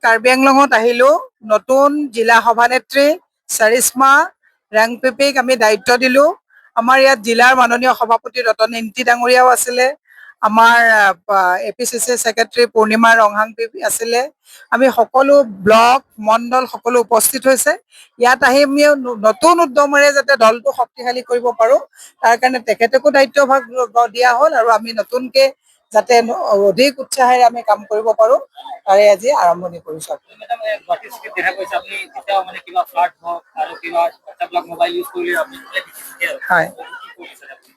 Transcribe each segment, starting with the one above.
কাৰ্বি আংলঙত আহিলোঁ। নতুন জিলা সভানেত্ৰী চাৰিশ্মা ৰেংপিপিক আমি দায়িত্ব দিলোঁ। আমাৰ ইয়াত জিলাৰ মাননীয় সভাপতি ৰতন ইংতি ডাঙৰীয়াও আছিলে, আমাৰ এপিচিচি ছেক্ৰেটাৰী পূৰ্ণিমা ৰংহাংপি আছিলে। আমি সকলো ব্লক, মণ্ডল সকলো উপস্থিত হৈছে। ইয়াত আহি আমি নতুন উদ্যমেৰে যাতে দলটো শক্তিশালী কৰিব পাৰোঁ, তাৰ কাৰণে তেখেতকো দায়িত্বভাগ দিয়া হ'ল আৰু আমি নতুনকে যাতে অধিক উৎসাহেৰে আমি কাম কৰিব পাৰোঁ, তাৰে আজি আৰম্ভণি কৰিছোঁ। মেডাম, গুৱাহাটী চিটিত দেখা গৈছে, আপুনি যেতিয়া মানে কিবা ফ্লাড হওক আৰু কিবা বাচ্চাবিলাক মোবাইল ইউজ কৰিলে আপুনি মানে দেখিছে আৰু কি কৰিছে আপুনি?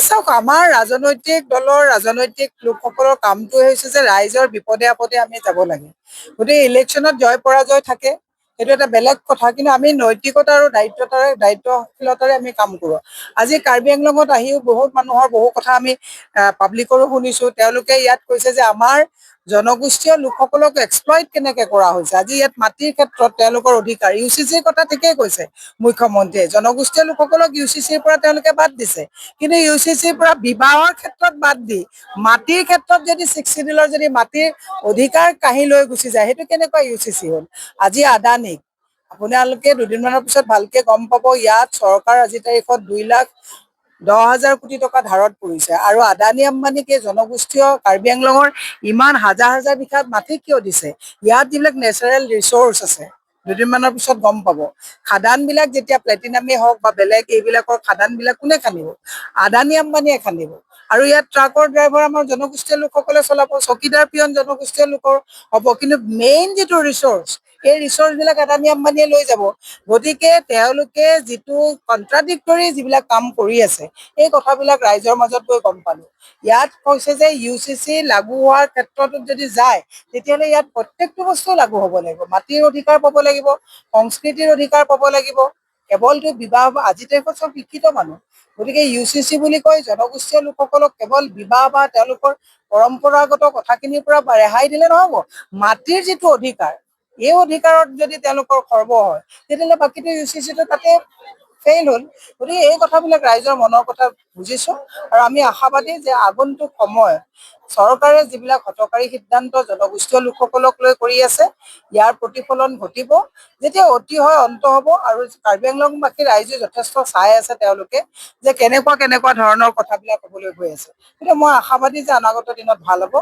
চাওক, আমাৰ ৰাজনৈতিক দলৰ ৰাজনৈতিক লোকসকলৰ কামটোৱে হৈছে যে ৰাইজৰ বিপদে আপদে আমি যাব লাগে। গতিকে ইলেকশ্যনত জয় পৰাজয় থাকে, সেইটো এটা বেলেগ কথা। কিন্তু আমি নৈতিকতা আৰু দায়িত্বতাৰে, দায়িত্বশীলতাৰে আমি কাম কৰোঁ। আজি কাৰ্বি আংলঙত আহিও বহুত মানুহৰ বহু কথা আমি পাব্লিকৰো শুনিছোঁ। তেওঁলোকে ইয়াত কৈছে যে আমাৰ জনগোষ্ঠীয় লোকসকলক এক্সপ্লইট কেনেকে কৰা হৈছে। আজি ইয়াত মাটিৰ ক্ষেত্ৰত তেওঁলোকৰ অধিকাৰ, ইউচিচিৰ কথা ঠিকেই কৈছে মুখ্যমন্ত্ৰীয়ে, জনগোষ্ঠীয় লোকসকলক ইউচিচিৰ পৰা তেওঁলোকে বাদ দিছে। কিন্তু ইউচিচিৰ পৰা বিবাহৰ ক্ষেত্ৰত বাদ দি মাটিৰ ক্ষেত্ৰত যদি ছিক্স চিডিউলৰ যদি মাটিৰ অধিকাৰ কাঢ়ি লৈ গুচি যায়, সেইটো কেনেকুৱা ইউচিচি হ'ল? আজি আদানীক আপোনালোকে দুদিনমানৰ পিছত ভালকে গম পাব। ইয়াত চৰকাৰ আজিৰ তাৰিখত 2,10,000 কোটি টকা ধাৰত পৰিছে আৰু আদানী আম্বানীক এই জনগোষ্ঠীয় কাৰ্বি আংলঙৰ ইমান হাজাৰ হাজাৰ বিঘা মাটি কিয় দিছে? ইয়াত যিবিলাক নেচাৰেল ৰিচ'ৰ্চ আছে, দুদিনমানৰ পিছত গম পাব। খাদানবিলাক যেতিয়া প্লেটিনামেই হওক বা বেলেগ এইবিলাকৰ খাদানবিলাক কোনে খান্দিব? আদানী আম্বানীয়ে খান্দিব। আৰু ইয়াত ট্ৰাকৰ ড্ৰাইভাৰ আমাৰ জনগোষ্ঠীয় লোকসকলে চলাব, চকীদাৰ, পিয়ন জনগোষ্ঠীয় লোকৰ হ'ব। কিন্তু মেইন যিটো ৰিচ'ৰ্চ, এই ৰিচ'ৰ্চবিলাক আদানী আম্বানীয়ে লৈ যাব। গতিকে তেওঁলোকে যিটো কণ্ট্ৰাডিক্টৰী যিবিলাক কাম কৰি আছে, এই কথাবিলাক ৰাইজৰ মাজত গৈ গম পালো। ইয়াত কৈছে যে ইউচিচি লাগু হোৱাৰ ক্ষেত্ৰতো যদি যায়, তেতিয়াহ'লে ইয়াত প্ৰত্যেকটো বস্তু লাগু হ'ব লাগিব। মাটিৰ অধিকাৰ পাব লাগিব, সংস্কৃতিৰ অধিকাৰ পাব লাগিব। কেৱলতো বিবাহ, আজি তাৰিখত চব শিক্ষিত মানুহ। গতিকে ইউচিচি বুলি কৈ জনগোষ্ঠীয় লোকসকলক কেৱল বিবাহ বা তেওঁলোকৰ পৰম্পৰাগত কথাখিনিৰ পৰা ৰেহাই দিলে নহ'ব। মাটিৰ যিটো অধিকাৰ, এই অধিকাৰত যদি তেওঁলোকৰ খৰ্ব হয়, তেতিয়াহ'লে বাকীটো ইউচিচিটো তাতে ফেইল হ'ল। গতিকে এই কথাবিলাক ৰাইজৰ মনৰ কথা বুজিছো আৰু আমি আশাবাদী যে আগন্তুক সময়ত চৰকাৰে যিবিলাক হঠকাৰী সিদ্ধান্ত জনগোষ্ঠীয় লোকসকলক লৈ কৰি আছে, ইয়াৰ প্ৰতিফলন ঘটিব। যেতিয়া অতি হয় অন্ত হ'ব। আৰু কাৰ্বি আংলংবাসী ৰাইজে যথেষ্ট চাই আছে তেওঁলোকে যে কেনেকুৱা কেনেকুৱা ধৰণৰ কথাবিলাক হ'বলৈ গৈ আছে। গতিকে মই আশাবাদী যে অনাগত দিনত ভাল হ'ব।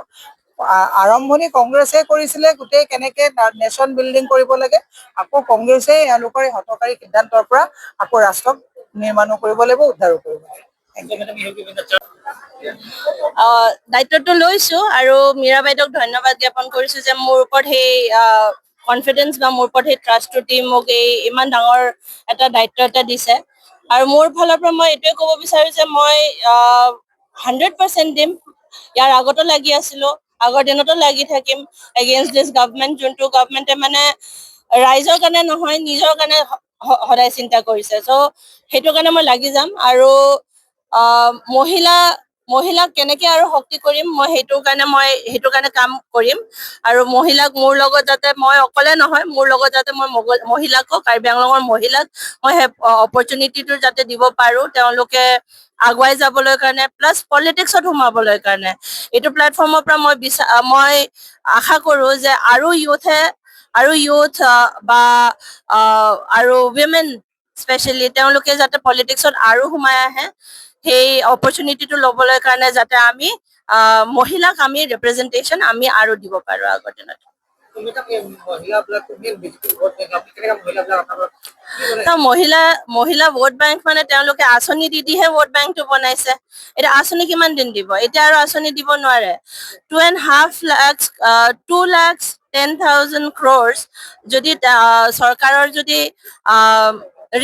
আৰম্ভণি কংগ্ৰেছে কৰিছিলে গোটেই কেনেকে নেশ্যন বিল্ডিং কৰিব লাগে। আকৌ কংগ্ৰেছে এওঁলোকৰ এই হঠকাৰী সিদ্ধান্তৰ পৰা আকৌ ৰাষ্ট্ৰক নিৰ্মাণো কৰিব লাগিব, উদ্ধাৰো কৰিব লাগিব। Madam, you have given the charge. দায়িত্বটো লৈছো আৰু মীৰা বাইদেউক ধন্যবাদ জ্ঞাপন কৰিছো যে মোৰ ওপৰত সেই কনফিডেন্স বা মোৰ ওপৰত সেই ট্ৰাষ্টটো দি মোক এই ইমান ডাঙৰ এটা দায়িত্ব এটা দিছে। আৰু মোৰ ফালৰ পৰা মই এইটোৱে ক'ব বিচাৰো যে মই 100% দিম। ইয়াৰ আগতো লাগি আছিলো, আগৰ দিনতো লাগি থাকিম এগেইনষ্ট দিছ গভমেণ্ট, যোনটো গভমেণ্টে মানে ৰাইজৰ কাৰণে নহয়, নিজৰ কাৰণে সদায় চিন্তা কৰিছে। চ' সেইটো কাৰণে মই লাগি যাম আৰু মহিলাক কেনেকে আৰু শক্তি কৰিম, মই সেইটো কাৰণে কাম কৰিম। আৰু মহিলাক মোৰ লগত যাতে মই অকলে নহয়, মোৰ লগত যাতে মই মহিলাকো, কাৰ্বি আংলঙৰ মহিলাক মই সেই অপৰচুনিটিটো যাতে দিব পাৰো, তেওঁলোকে আগুৱাই যাবলৈ কাৰণে, প্লাছ পলিটিক্সত সোমাবলৈ কাৰণে। এইটো প্লেটফৰ্মৰ পৰা মই আশা কৰো যে আৰু ইউথ বা আৰু উইমেন স্পেচিয়েলি, তেওঁলোকে যাতে পলিটিক্সত আৰু সোমাই আহে, সেই অপৰচুনিটিটো ল'বলৈ কাৰণে যাতে আমি মহিলাক আমি ৰিপ্ৰেজেন্টেশ্যন আমি আৰু দিব পাৰো আগৰ দিনত। মেডাম, এই মহিলাবিলাক মেইন বিজেপি ভোট বেংক, আপুনি কেনেকা মহিলাবিলাক আপোনাৰ কি মানে? তো মহিলা ভোট বেংক মানে তেওঁলোকে আঁচনি দি দিহে ভোট বেংকটো বনাইছে। এতিয়া আঁচনি কিমান দিন দিব? এতিয়া আৰু আঁচনি দিব নোৱাৰে। 2.5 lakhs, 2,10,000 crores যদি চৰকাৰৰ যদি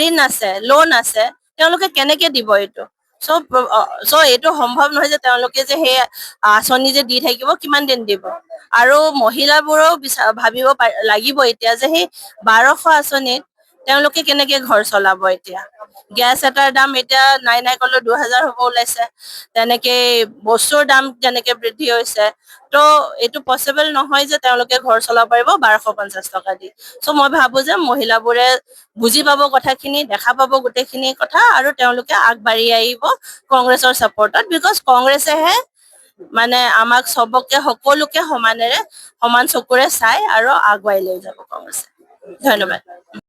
ঋণ আছে, লোন আছে, তেওঁলোকে কেনেকে দিব এইটো? চ' এইটো সম্ভৱ নহয় যে তেওঁলোকে যে সেই আঁচনি যে দি থাকিব, কিমান দিন দিব? আৰু মহিলাবোৰেও ভাবিব লাগিব এতিয়া যে সেই 1200 আঁচনিত তেওঁলোকে কেনেকে ঘৰ চলাব। এতিয়া গেছ এটাৰ দাম এতিয়া নাই নাই ক'লেও 2000 হ'ব ওলাইছে। তেনেকে বস্তুৰ দাম যেনেকে বৃদ্ধি হৈছে, ত' এইটো পচিবল নহয় যে তেওঁলোকে ঘৰ চলাব পাৰিব 1250 টকা দি। চ' মই ভাবো যে মহিলাবোৰে বুজি পাব কথাখিনি, দেখা পাব গোটেইখিনি কথা আৰু তেওঁলোকে আগবাঢ়ি আহিব কংগ্ৰেছৰ ছাপৰ্টত, because কংগ্ৰেছেহে মানে আমাক চবকে সকলোকে সমানেৰে সমান চকুৰে চাই আৰু আগুৱাই লৈ যাব কংগ্ৰেছে। ধন্যবাদ।